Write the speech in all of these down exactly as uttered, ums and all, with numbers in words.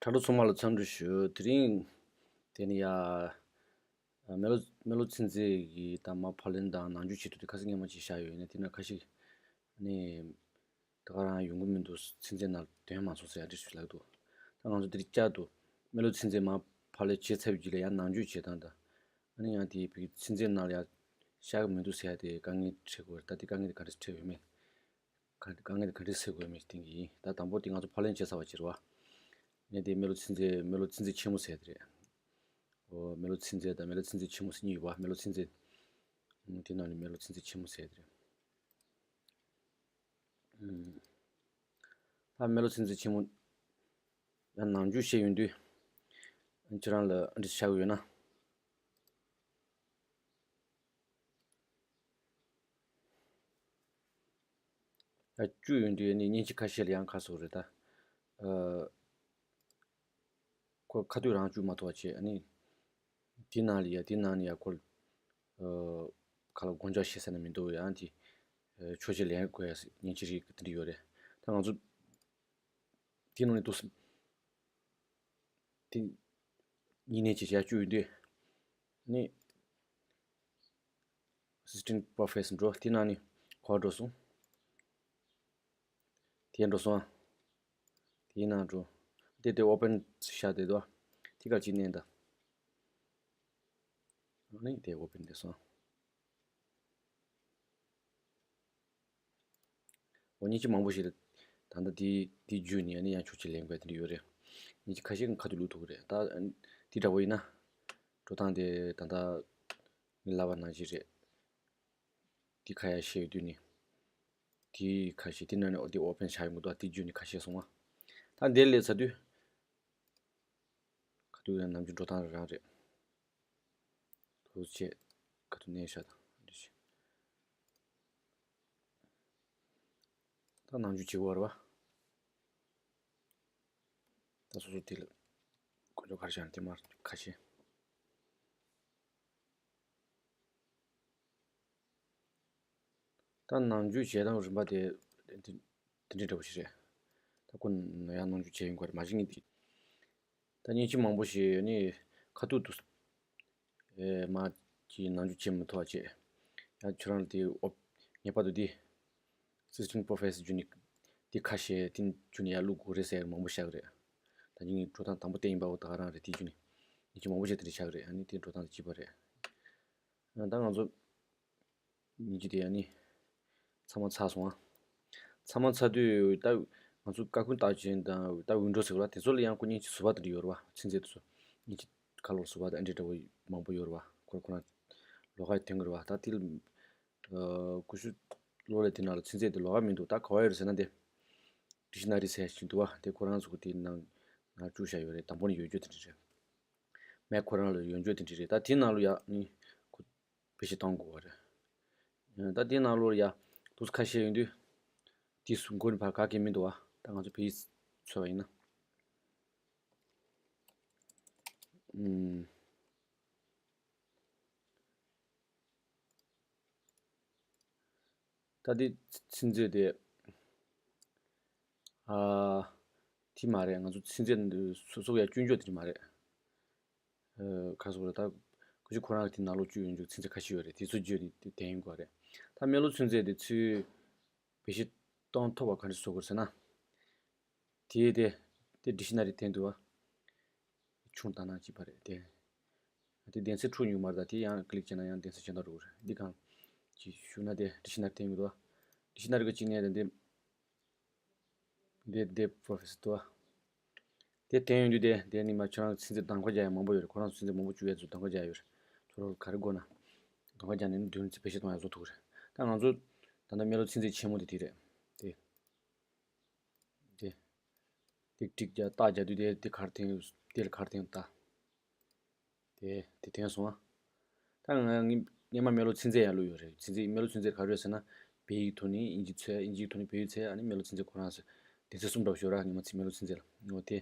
དྲ་གྲོགས་ཚང་མ་ལ་འཚམས་འདྲི་ཞུ། དེ་རིང་དེ་ནི་ཡ། མེ་ལོ་མེ་ལོ་ཚན་རྩལ་གྱི་དང་མ་ཕབ་ལེན་དང་ནང་འཇུག་བྱེད་ཐུབ་དེ་ཁ་སང་སྔོན་མ་ཅིག་བཞག་ཡོད་ནས། དེ་ན་ཁ་ཤས་ནི་ད་ག་རང་ཡོང་གི་མི་འདུག་ཚན་རྩལ་ནང་དོན་མ་སོང་ཟེར་ཡ་འདྲ་ཞིག་ལབ་འདུག་ད་ང་ཚོ་དེ་རིང་བསྐྱར་དུ་མེ་ལོ་ཚན་རྩལ་མ་ཕབ་ལེན་བྱས་ཚར་བའི་རྗེས་ལ་ཡང་ནང་འཇུག་བྱེད་སྟངས་དང་། ཨ་ནི་ཡང་དེ་བོད་ཀྱི་ཚན་རྩལ་ནང་ལ་ཡང་ཤར་གི་མི་འདུག་ཟེར་ཡ་དེ་དཀའ་ངལ་འཕྲད་དགོས་རེད། ད་དེ་དཀའ་ངལ་དེ་ག་འདྲ་འཕྲད་ཡོད་མེད། ག་དཀའ་ངལ་དེ་ག་འདྲ་སེལ་དགོས་མེད་སྟེང་གི་ཡིན། ད་དང་པོ་དེ་ང་ཚོ་ཕབ་ལེན་བྱས་ཚར་བ་ཅིག་རེད་བ། ངས་དེ་མེ་ལོ་ཚན་རྩལ་མེ་ལོ་ཚན་རྩལ་ཆེན་མོ་ཟེར་དེ་རེད། འོ་མེ་ལོ་ཚན་རྩལ་དང་མེ་ལོ་ཚན་རྩལ་ཆེན་མོ་ཟེར་གཉིས་ཡོད་བ། མེ་ལོ་ཚན་རྩལ། ཨང་། དེ་ནང་ནས་མེ་ལོ་ཚན་རྩལ་ཆེན་མོ་ཟེར་དེ་རེད། ཨང་། ད་མེ་ལོ་ཚན་རྩལ་ཆེན་མོ་ཡང་ནང་འཇུག་བྱས་ཡོང་དུས། ཁྱེད་རང་ལ་འདི་ཆགས་ཡོད་ན། ཡ་བཅུག་ཡོང་དུས་ནི་མཉེན་ཆས་ཁ་ཤས་ལ་ཡང་ཁ་གསོ་རེད་ད། ཨ། ཁོ་ཁ་ཐུག་རང་བཅུག་མ་ཐུབ་པ་བྱས། ཨ་ནི་དེ་ནང་ལ་ཡ་དེ་ནང་ནས་ཡ་ཁོ། ཨ། ཁ་ལ་དགོངས་འཇགས་བྱེད་ས་ནི་མི་འདུག་ཡང་དེ། ཨ། ཕྱོགས་གཅིག་ལེན་དགོས་ཡ་མཉེན་ཆས་རིགས་དེ་འདྲ་ཡོད་རེད། ད་ང་ཚོ་དེ་ནང་ནས་འདུག་སེ། དེ་གཉིས་ནས་ཅིག་བྱ་བཅུག་ཡོང་དུས་ནི་Assistant Professor འགྲོ། དེ་ནང་ནས་ག་པར་འགྲོ་སོང་། དེ་འགྲོ་སོང་ཨ། དེའི་ནང་འགྲོ། དེ་དེ་open བྱས་བསྡད་འདུག་དེ་ག་ཅིག་མནན་དང་། ཨ་ནི་དེ་open བསྡད་སོང་ཨ། འོ་མཉེན་ཆས་མང་པོ་ཞིག་ད་ལྟ་དེ་དེ་བརྒྱུད་ནས་ཨ་ནི་ཡང་ཕྱོགས་གཅིག་ལེན་དགོས་དེ་འདྲ་ཡོད་རེད། མཉེན་ཆས་ཁ་ཤས་ཀྱང་ཁ་ཐུག་བླུག་ཐུབ་ཀྱི་རེད། ད་དེ་འདྲ་བོ་ཡིན་ན། འགྲོ་སྟངས་དེ་ད་ལྟ་ངས་ལབ་པ་ནང་བཞིན་རེད། དེ་ཁ་ཡ་ཤེས་ཡོད་དུས་ནི། དེ་ཁ་ཤས་དེ་ནང་ནས་དེ་open བྱ་ཡོང་གི་འདུག་དེ་བརྒྱུད་ནས་ཁ་ཤས་སོང་བ། ད་འདིར་སླེབས་ཚར་དུས། ཁ་ཐུག་ཡང་ནམ་རྒྱུན་འགྲོ་སྟངས་རང་རེད། ཐུགས་རྗེ་ཆེ། ཁ་ཐུག་མནན་བཞག་དང་འདི་བྱས། ད་ནང་འཇུག་བྱེད་དགོས་རེད་བ། ད་སོ་སོ་དེ་ལ་དཀོན་མཆོག་ག་རེ་བྱ་ན་དེ་མར་ཁ་ཤས། ད་ནང་འཇུག་བྱེད་སྟངས་རིམ་པ་དེ་དེ་དེ་འདྲ་འདྲ་པོ་ཞིག་རེད། ད་ཁོ་ཡང་ནང་འཇུག་བྱས་ཡོང་གི་རེད། མ་གཞི་ངས་དེ་ད་མཉེན་ཆས་མང་པོ་ཞིག་ནི་ཁ་ཐུག་ཏུ་ཨེ་མ་གི་ནང་འཇུག་བྱེད་མི་ཐུབ་པ་བྱས། ཡང་ཁྱོད་རང་ལ་དེ་ཨོ་ངེས་པར་དུ་དེ་Assistant Professor བརྒྱུད་ནས་དེ་ཁ་ཤས་དེ་བརྒྱུད་ནས་ཡར་བླུག་དགོས་རེད་ཟེར་མང་པོ་བཤད་གི་རེད། ད་ངས་འགྲོ་སྟངས་དང་པོ་དེ་ཡིན་པ་འོ་ད་ག་རང་རེད། དེ་བརྒྱུད་ནས་མཉེན་ཆས་མང་པོ་ཞིག་དེ་འདྲ་བྱ་གི་རེད། ཨ་ནི་དེ་འགྲོ་སྟངས་དེ་གཅིག་པ་རེད། ད་ང་ཚོ་མཉེན་ཆས་དེ་ཡང་ནི་ཚང་མ་ཚར་སོང་ཨ། ཚང་མ་ཚར་དུས་ད་ང་ཚོ་སྐར་ཁུང་བཏགས་ཅན་དང་ད་Windows ཟེར་བ་དེ་ཚོ་ལ་ཡང་ཁོ་མཉེན་ཆས་ཟུར་པ་དེ་འདྲ་ཡོད་རེད་བ། ཚན་རྩལ་དེ་ཚོ་མཉེན་ཆས་ཁ་ལོ་ཟུར་པ་དང་འདྲ་འདྲ་བོ་མང་པོ་ཡོད་རེད་བ། ཁོ་ཁོ་རང་ལོགས་ཀ་ཐོན་གི་རེད་བ། ད་དེ་ལ་ཀུ་ཤུ་གློག་ཀླད་དེ་ནང་ལ་ཚན་རྩལ་དེ་ལོགས་ཀ་མི་འདུག་ད་ག་བ་ཡོད་རེད་ཟེར་ན་དེ་Dictionary ཟེར་ཞིག་འདུག་བ། དེ་ཁོ་རང་ཚོ་གི་དེ་ནང་ནང་བཅུག་བཞག་ཡོད་རེད། དང་པོ་ནས་ཡོད་རྒྱུ་དེ་འདྲ་རེད། མེད་ཁོ་རང་ལ་ཡོང་རྒྱུ་དེ་འདྲ་རེད། ད་དེའི་ནང་ལ་ཡ་ནི་ཁོ་བེད་སྤྱོད་གཏོང་དགོས་པ་རེད། ད་དེའི་ནང་ལོགས་ལ་ཡ་དུས་ཁ་ཤས་ཡོང་དུས་དེ་སུ་མགོ་ནས་ཕར་ག་གེ་མི་འདུག་བ། ད་ང་ཚོ་བོད་ཡིག་འཚོལ་བ་ཡིན་ན། ཨུམ། ད་དེ་ཚིག་མཛོད་དེ། ཨ། དེ་མ་རེད། ང་ཚོ་ཚིག་མཛོད་འདི་སོ་སོ་ཡ་སྐྱོན་བརྗོད་དེ་མ་རེད། ཨ། ཁ་སོ་རེད། ད་ཁོ་ཅིག་ཁོ་རང་གི་དེ་ནང་ལོགས་བཅུག་ཡོང་རྒྱུ་ཚིག་མཛོད་ཁ་ཤས་ཡོད་རེད། དེ་ཚོ་བརྗོད་ནས་དེ་བསྟན་ཡོང་གི་རེད། ད་མེ་ལོ་ཚིག་མཛོད་དེ་ཚུར་བེད་སྤྱོད་གཏོང་ཐུབ་པ་ག་འདྲ་བཟོ་དགོས་ཟེར་ན། དེ་དེ་དེ་Dictionary བསྟན་འདུག་བ། ཆུང་བཏང་ན་ཅིག་པ་རེད་དེ། དེ་གདན་ས་འཁྲུག་ཉུང་མ་རེད། ད་དེ་ཡང་ཀི་ལིག་བྱས་ན་ཡང་གདན་ས་གཞན་དག་འགྲོ་གི་རེད། འདི་གང་ཅིག་ཞུ་ན་དེ་Dictionary བསྟན་ཡོད་དོ། Dictionary གི་ཅིག་ནས་དེ་འདི་འདི་འདི་Professor དོ། དེ་བསྟན་ཡོད་དུས་དེ་དེ་ནི་མ་ཁྱོད་རང་ཚིག་མཛོད་གདམ་ཁ་རྒྱག་ཡ་མང་པོ་ཡོད་རེད། ཁོ་རང་ཚིག་མཛོད་མང་པོ་བཅུག་ཡ་ཚོ་གདམ་ཁ་རྒྱག་ཡ་ཡོད་རེད། ཁྱོད་རང་ག་རེ་དགོས་ན་གདམ་ཁ་རྒྱག་ནས་ནི་མདུན་ཚིག་བེད་སྤྱོད་གཏོང་ཡ་བཟོ་ཐུབ་ཀྱི་རེད། ད་ང་ཚོ་ད་ལྟ་མེ་ལོ་ཚིག་མཛོད་ཆེན་མོ་དེ་དེ་རེད་དེ། དེ། ཏིག་ཏིག་རྒྱག་རྟགས་རྒྱག་དུས་དེ་དེ་གར་འཐེན་དེ་ལ་གར་འཐེན་ད། དེ་དེ་འཐེན་སོང་ཨ། ད་ང་ངས་སྔོན་མ་མེ་ལོ་ཚིག་མཛོད་ཡང་བླུགས་ཡོད་རེད། ཚིག་མཛོད་མེ་ལོ་ཚིག་མཛོད་ག་རེ་ཟེར་ན་བོད་ཡིག་ཐོག་ནས་དབྱིན་ཇི་འཚོལ། དབྱིན་ཇིའི་ཐོག་ནས་བོད་ཡིག་འཚོལ། ཨ་ནི་མེ་ལོ་ཚིག་མཛོད་ཁོ་རང་ཟེར། དེ་ཚོ་གསུམ་འདྲ་པོ་ཞིག་ཡོད་ར། སྔོན་མ་ཚིག་མེ་ལོ་ཚིག་མཛོད་ལ་ངོ་དེ་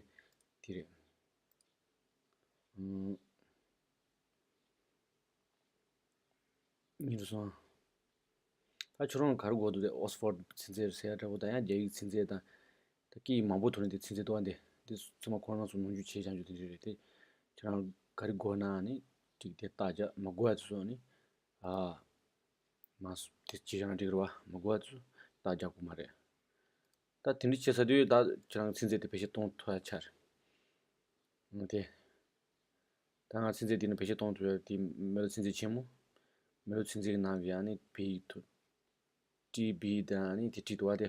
དེ་རེད། ཨང་། ཉིན་རུ་སོང་། ད་ཁྱོད་རང་ག་རེ་དགོས་འདུག་དེ་ཨོག་སི་ཕོར་ཌི་ཚིག་མཛོད་ཟེར་ཡ་འདྲ་པོ་དང་ཡང་རྒྱ་ཡིག་ཚིག་མཛོད་དང་། ད་སྐད་ཡིག་མང་པོ་ཐོག་ནས་དེ་ཚིག་མཛོད་འདུག་བ། འདི་ དེ་ཚང་མ་ཁོ་རང་ཚོ་ནོར་འཁྲུལ་བྱས་བཞག་རྒྱུ་དེ་འདྲ་རེད་དེ། ཁྱེད་རང་ག་རེ་དགོས་ན་ནི་ཅིག་དེ་རྟགས་རྒྱག་མི་དགོས་པ་དེ་ཚོ་ནི། ཨ། མ་སོ་དེ་ཅི་བྱས་ན་འགྲིག་རེད་བ། མི་དགོས་པ་དེ་ཚོ་རྟགས་རྒྱག་དགོས་མ་རེད། ད་དེ་འདྲ་བྱས་ཚར་དུས་ད་ཁྱེད་རང་ཚན་རྩལ་དེ་བེད་སྤྱོད་གཏོང་ཐུབ་ཡ་ཆགས་རེད། ཨང་དེ། ད་ང་ཚན་རྩལ་འདི་ནི་བེད་སྤྱོད་གཏོང་ཐུབ་ཡ་དེ་མེ་ལོ་ཚན་རྩལ་ཆེན་མོ། མེ་ལོ་ཚན་རྩལ་གྱི་ནང་གི་ཨ་ནི་བོད་ཡིག་ཐོག་ཊི་བི་དང་ཨ་ནི་དེ་བྲིས་འདུག་བ་དེ།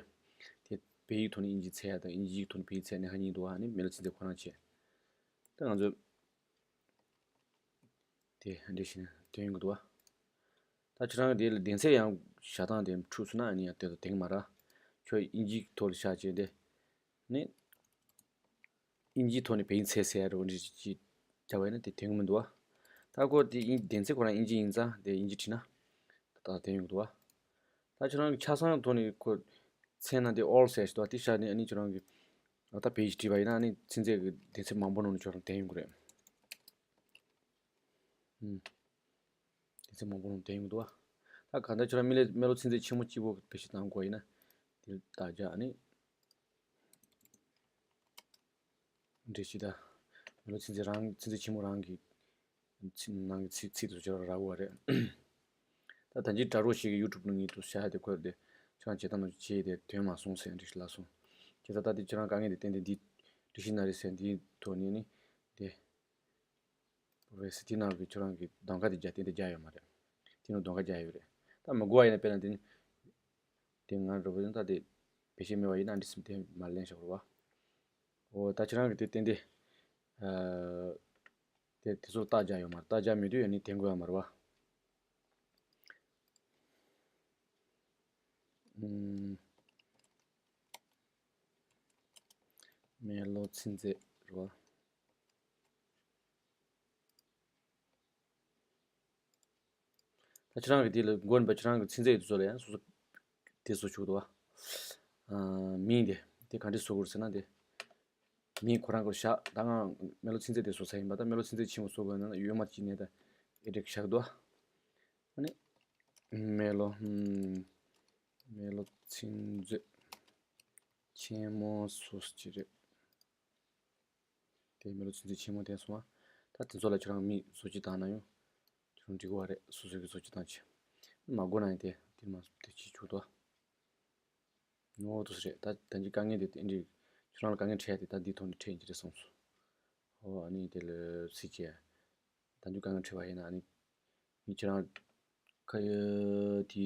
དེ་བོད་ཡིག་ཐོག་ནས་དབྱིན་ཇི་འཚོལ་ཡ་དང་དབྱིན་ཇིའི་ཐོག་ནས་བོད་ཡིག་འཚོལ་ཡ་གཉིས་ཀྱི་ནང་ནས་དབྱིན་ཇི་ཐོག་ནས་བོད་ཡིག་འཚོལ་ཡ་གཉིས་འདུག་བ། ཨ་ནི་མེ་ལོ་ཚན་རྩལ་ཁོ་རང་བྱས། ད་ང་ཚོས་དེ་འདྲ་བྱས་ནས་ཐོན་ཡོང་གི་འདུག་བ། ད་ཁྱེད་རང་གི་དེ་ལ་གདན་ཚད་ཡང་བཞག་སྟངས་དེ་འཁྲུག་སོང་ན་ཨ་ནི་ཡང་དེ་ལ་དེང་མ་ར། ཁྱོད་དབྱིན་ཇིའི་ཐོག་ལ་བཞག་བྱས་དེ། ནི། དབྱིན་ཇིའི་ཐོག་ནས་བོད་ཡིག་འཚོལ་ཟེར་ཡ་རེ་བ་འདྲ་ཅིག་བྱ་བ་ཡིན་ན་དེ་དོན་གྱི་མི་འདུག་བ། ད་ཁོ་དེ་དབྱིན་གདན་ཚད་ཁོ་རང་དབྱིན་ཇི་ཡིན་ཙང་དེ་དབྱིན་ཇི་བྲིས་ན་ད་དོན་ཡོང་གི་འདུག་བ། ད་ཁྱོད་རང་གི་ཆ་ཚང་ཐོག་ནས་ཁོ་མཚན་ན་དེ་ཨོལ་ཟེར་ཞིག་འདུག་བ། དེ་བཞག་ནས་ཨ་ནི་ཁྱོད་རང་གི་ཨ་ད་བོད་ཡིག་བྲིས་པ་ཡིན་ན་ཨ་ནི་ཚན་རྩལ་གྱི་གདན་ཚད་མང་པོ་ནང་ནས་ཁྱོད་རང་དོན་ཡོང་གི་རེད། ཨུམ། གདན་ཚད་མང་པོ་ནང་དོན་ཡོང་གི་འདུག་བ། ད་གང་ལྟར་ཁྱོད་རང་མི་ལ་མེ་ལོ་ཚན་རྩལ་ཆེན་མོ་གཅིག་པོ་བེད་སྤྱོད་གཏང་དགོས་ཡིན་ན་དེ་ལ་རྟགས་རྒྱག་ཨ་ནི། འགྲེལ་བཤད་ད། མེ་ལོ་ཚན་རྩལ་རང་ཚན་རྩལ་ཆེན་མོ་རང་གི་ཚིག་ནང་གི་ཚིག་ཚིག་དེ་ཚོ་ཁྱོད་རང་རག་དགོས་པ་རེད། ད་ད་ཅི་དྲ་གྲོགས་ཤིག་གིས་ཡུ་ཊུབ་ནང་ངས་དུ་བྱ་དེ་འཁོད་དེ་ཁྱོད་རང་བྱེད་སྟངས་ནང་བྱས་དེ་དོན་མ་སོང་ཟེར་འགྲེལ་བཤད་ལབ་སོང་། བྱས་ཙང་ད་དེ་ཁྱོད་རང་དཀའ་ངལ་དེ་ཏན་ཏན་འདི་འགྲེལ་བཤད་ནང་རེད་ཟེར་འདིའི་ཐོག་ནས་ནི་དེ། བེ་སི་དེ་ནང་གི་ཁྱོད་རང་གི་གདམ་ཀ་དེ་རྒྱ་ཏན་ཏན་རྒྱག་ཡོད་མ་རེད། དེ་ནང་གདམ་ཀ་རྒྱག་ཡོད་རེད། ད་མི་དགོས་པ་ཡིན་ན་དཔེར་ན་དེ་ནི་དེ་ང་རུ་བ་ཡིན་ད་དེ་བེད་སྤྱོད་མེད་པ་ཡིན་ན་འདི་སེམས་དེ་མ་ལེན་བཞག་རུ་བ། འོ་ད་ཁྱེད་རང་གི་དེ་ཏན་ཏན། ཨ། དེ་དེ་ཚོ་རྟགས་རྒྱག་ཡོད་མ་རེད། རྟགས་རྒྱག་མེད་དུས་ཡང་ནི་དེ་དགོས་ཡ་མ་རེད་བ། ཨུམ། མེ་ལོ་ཚན་རྩལ་རེད་བ། ད་ཁྱེད་རང་གི་དེ་ལ་མགོ་ནས་པ་ཁྱེད་རང་གི་ཚན་རྩལ་དེ་ཚོ་ལ་ཡང་སོ་སོ་དེ་བཟོ་ཆོག་འདུག་བ། ཨ། མིང་དེ་དེ་ག་འདྲས་བཟོ་དགོས་ཟེར་ན་དེ། མིང་ཁོ་རང་གི་བཞག་ད་ང་མེ་ལོ་ཚན་རྩལ་དེ་བཟོ་ཚར་ཡིན་པ། ད་མེ་ལོ་ཚན་རྩལ་ཆེན་མོ་བཟོ་དགོས་ན་ཡོད་མ་ཅི་ནས་ད་ཨེ་འདྲས་བཞག་འདུག་བ། ཨ་ནི། མེ་ལོ། ཧུམ། མེ་ལོ་ཚན་རྩལ་ཆེན་མོ་བཟོ་ཅི་རེད། དེ་མེ་ལོ་ཚན་རྩལ་ཆེན་མོ་དེ་སོང་བ། ད་དེ་ཚོ་ལ་ཁྱོད་རང་མིང་བཟོ་ཅི་བཏང་ན་ཡང་ཁྱོད་རང་འགྲིག་གི་བ་རེད། སོ་སོ་གི་བཟོ་ཅི་བཏང་ཅི། མ་དགོས་ན་ཡང་དེ་དེ་མ་དེ་ཅི་བྱུག་དོ། ནོ་དུ་སུ་རེད། ད་ད་འདི་དཀའ་ངལ་དེ་དེ་འདྲི་ཁྱོད་རང་ལ་དཀའ་ངལ་འཕྲད་ཡ་དེ་ད་འདི་ཐོག་ནས་འཕྲད་ཡིན་གྱི་རེད་བསམ་སོང་། ཨོ་ཨ་ནི་དེ་ལ་སི་ཅི། ད་འདི་དཀའ་ངལ་འཕྲད་པ་ཡིན་ན་ཨ་ནི། ངས་ཁྱེད་རང་ཁ་ཡ་དེ་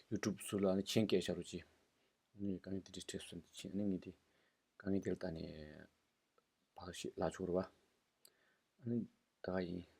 ཡུ་ཊུབ་སུ་ལ་ཨ་ནི་མཆན་བཀལ་བཞག་རོགས་གྱིས། ཨ་ནི་དཀའ་ངལ་དེ་འདྲི་འཕྲད་སོང་དེ་ཕྱིན་ཨ་ནི་ངས་དེ་དཀའ་ངལ་དེ་ལ་ལྟ་ནས་བག་ཞིག་ལ་ཆོག་རེད་བ། ཨ་ནི་ད་ག་ཡིན།